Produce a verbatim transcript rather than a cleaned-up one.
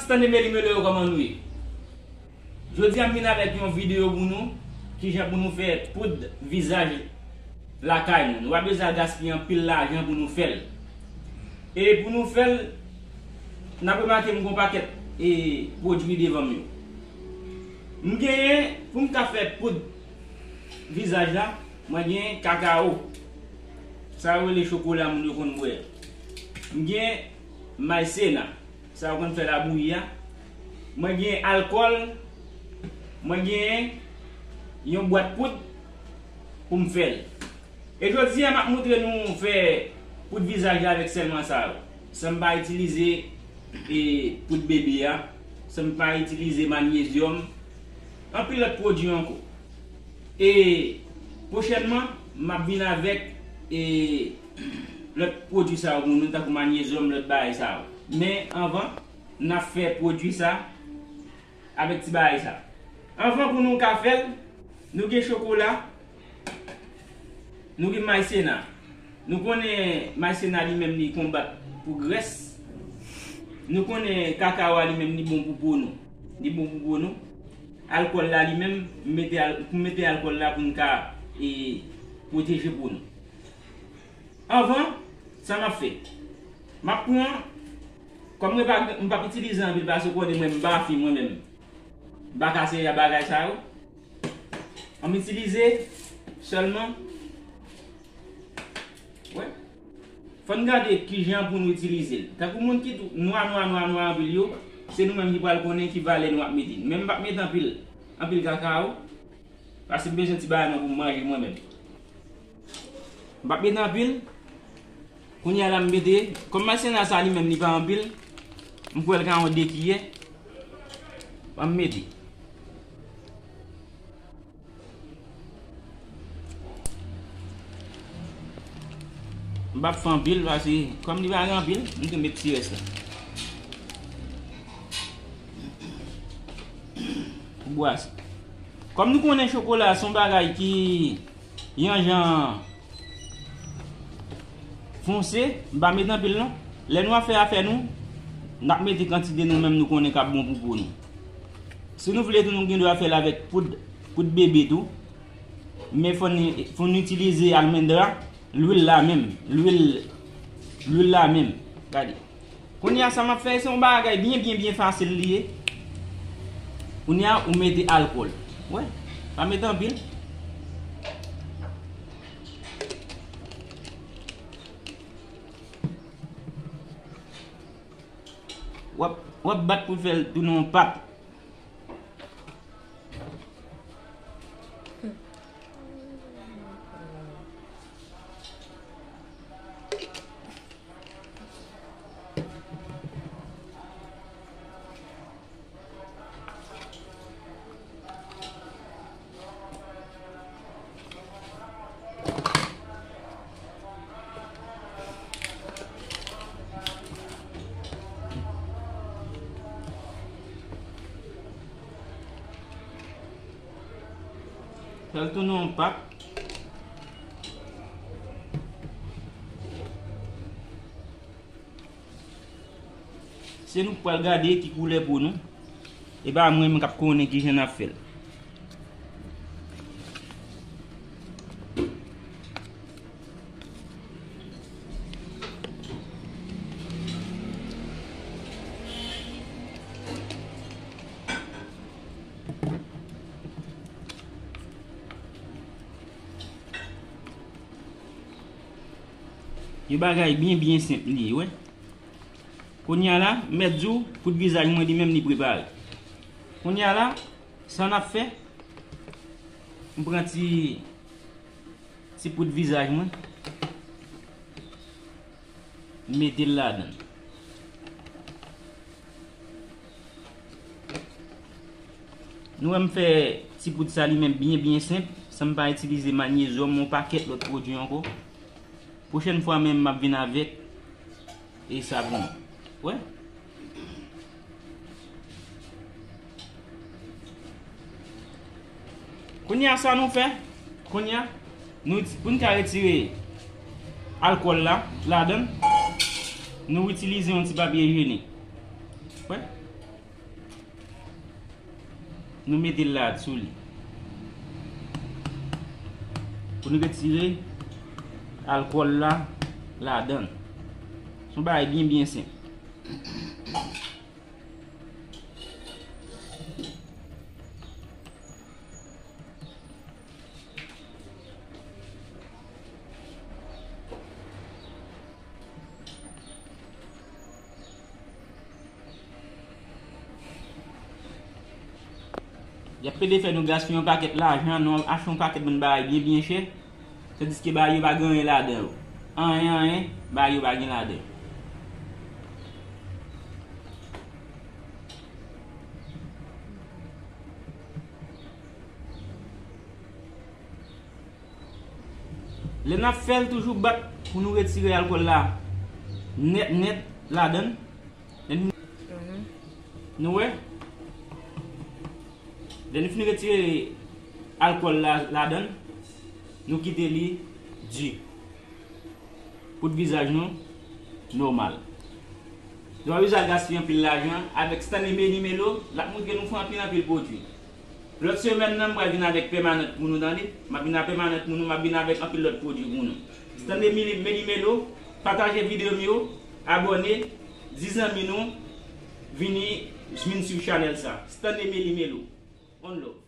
Tande meli melo yo, kòman nou ye? Jodi a m vin avèk yon videyo pou nou, kijan pou nou fè poud vizaj lakay nou. Nou pa bezwen al gaspiye anpil lajan pou nou fè l. E pou nou fè l, n ap remake m gen yon pakèt e pwodui devan m yo. M genyen, pou m ka fè poud vizaj la, mwen gen kakawo. Sa yo rele chokola moun yo konn bwè. M gen maysena. Sa yo konn fè labouyi a. Mwen gen alkòl. Mwen gen yon bwat poud pou m fè l. E jodi a, m ap montre nou fè poud vizaj la avèk sèlman sa yo. San m pa itilize e poud bebe a. San m pa itilize manyezyòm. Anpil lòt pwodui ankò. E pwochènman, m ap vin avèk e lòt pwodui sa yo pou nou, tankou manyezyòm, lòt bagay sa yo. Men anvan, n ap fè pwodui sa avèk ti bagay sa. Anvan pou nou ka fè l, nou gen chokola, nou gen maysena. Nou konnen maysena li menm li konbat pou grès. Nou konnen kakawo a li menm li bon pou po nou. Li bon pou po nou. Alkòl la li menm, m mete al-, pou m mete alkòl la pou n ka e pwoteje po nou. Anvan, sa m ap fè? M ap pran, kòm mwen pa, m p ap itilize anpil paske w konnen mwen m pa fi mwen menm. M pa ka sere a bagay sa yo. An m itilize sèlman. Wè. Fò n gade kijan pou nou itilize l. Tankou moun ki tou nwa, nwa, nwa, nwa anpil yo, se nou menm ki pral konnen ki valè nou ap mete. Men m p ap mete anpil, anpil kakawo. Paske m bezwen ti bagay mwen pou m manje mwen menm. M p ap mete anpil. Kounye a la m mete, kòm maysena sa li menm li pa anpil, m kwè l ka yon de kiyè. Ban m mete. M p ap fè anpil, paske kòm li pa gen anpil, m tou met ti rès la. Pou bwase. Kòm nou konnen chokola se yon bagay ki yon jan fonse, m pa met anpil non. Lè nou ap fè afè nou, n ap mete kantite nou menm nou konnen k ap bon pou po nou. Si nou vle tou, nou gen dwa fè l avèk poud, poud bebe tou. Men fò n, fò n itilize almendra, lwil la menm, lwil, lwil la menm. Gade. Kounye a sa m ap fè, se yon bagay byen, byen, byen fasil li ye. Kounye a ou mete alkòl. Wè, pa mete anpil. W ap, w ap bat pou fè l tounen yon pat. Fè l tounen yon pat. Se nou k pral gade ki koulè po nou. E pa mwen menm k ap konnen kijan n ap fè l. Yon bagay byen, byen senp li ye, wè. Kounye a la, m mèt di w, poud vizaj mwen li menm li prepare. Kounye a la, sa n ap fè, m pran ti, ti poud vizaj mwen, m mete l ladan l. Nou wè m fè ti poud sa li menm byen, byen senp, san m pa itilize manyezyòm, yon pakèt lòt pwodui ankò. Pwochèn fwa menm m ap vin avèk e sa pou nou. Wè. Kounye a sa nou fè, kounye a, nou, pou n ka retire alkòl la, ladan l, nou itilize yon ti papye ijenik. Wè. Nou mete l la sou li. Pou nou retire alkòl la ladan l. Se yon bagay byen, byen senp. Y ap plede fè nou gaspiye yon pakèt lajan, nou achte yon pakèt bann bagay byen, byen chè, tandiske bagay yo pa gen anyen ladan yo. Anyen, anyen, bagay yo pa gen ladan yo. Lè n ap fè l, toujou bat pou nou retire alkòl la nèt, nèt ladan l. Lè n fin, nou wè? Lè n fin retire alkòl la ladan l, nou kite li di. Poud vizaj nou nòmal. Nou pa bezwen al gaspiye anpil lajan avèk Stanley Meli Melo, l ap montre nou fè anpil, anpil pwodui. Lòt semèn nan, m pral vin avèk pèmanant pou nou, tande. M ap vin ak pèmanant pou nou, m ap vin avèk anpil lòt pwodui pou nou. Stanley Meli, Meli Melo, pataje videyo m yo, abòne, di zanmi nou, vini, vin swiv chanèl sa. Stanley Meli Melo. One love.